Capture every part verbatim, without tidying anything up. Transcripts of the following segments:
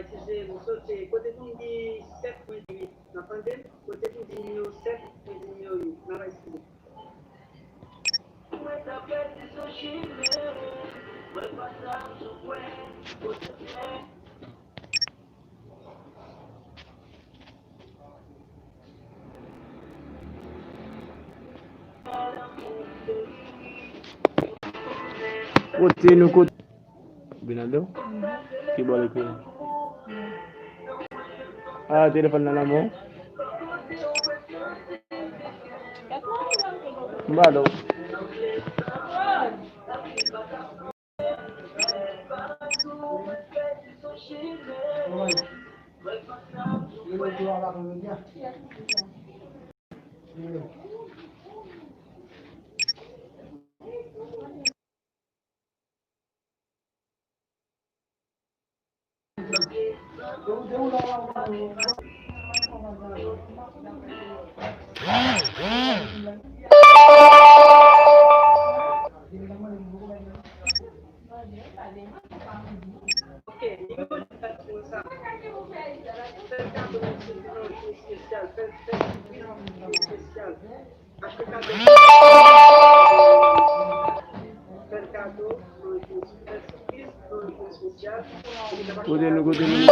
Eskize m, m sote. Kote pou m di sèt mwen di uit? N ap tande m? Kote pou m di nimewo sèt mwen di nimewo uit? N ap eskize. Kote nou kote? Binaldo? Ki bò l ekri? Ah, telefòn nan nan men w? M pa dò. Kote nou, kote nou?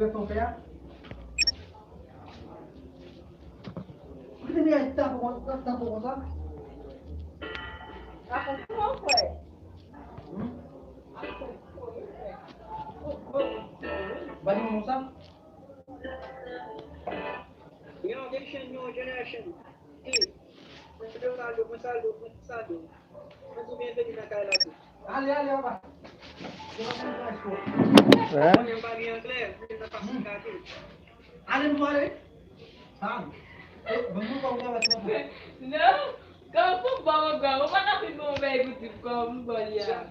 Ou te vin al tape kon, tape konsa? Tape kòman, frè? Hmm? Ba li konsa? Young nation, new generation. Mwen salye w, mwen salye w, mwen salye w. Mwen di w byenveni nan kay la tou. Ale, ale, papa. Hein? Mwen pa gen anglè, mwen nan fasilite. Ale, nou ale. Ah. Eh, ban mwen pa ou travay, travay. Non. Kòm pou bon, bon, bon. Ou pa ta fin bon, bon, bon, bon, bon, li a. Bon,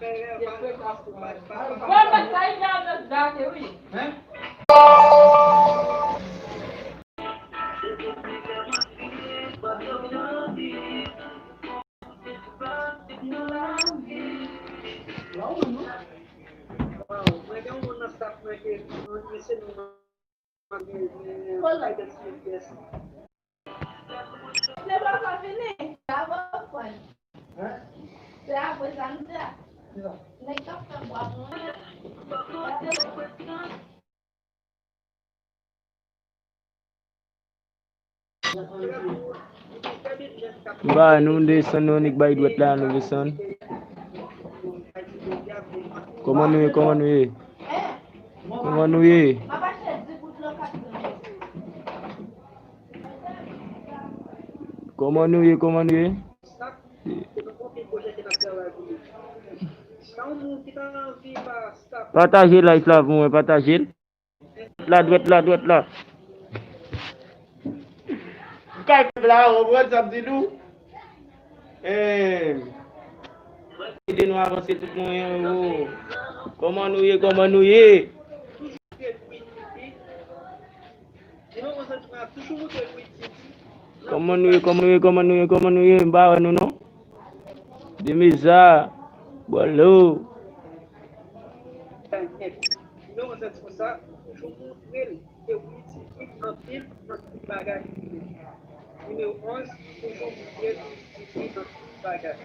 bon, sa, li a nan date, wi. Hein? Mwen gen yon moun nan staff mwen ke nou, nou se nou. Kola. Se pa sa fini. Sa bon, bon. Hein? Se apre sa, nou di a. Nèg k ap fè bwa pou mwen. Ba, nou desann, nou annik bay dwèt la, nou desann. Kòman nou ye, kòman nou ye? Kòman nou ye? Kòman nou ye, kòman nou ye? Pataje live la pou mwen, pataje l. La, dwèt la, dwèt la. Kay pèp la, ou konprann sa m di nou? Eh, ede nou avanse tout mwayen yo. Kòman nou ye, kòman nou ye? Kòman nou ye, kòman nou ye, kòman nou ye, kòman nou ye? M pa wè nou non. Demeza, Bolo. Nimewo sèt konsa, toujou montre l ke w itil anpil nan tout bagay. Nimewo onz, toujou montre l ke w itil nan tout bagay.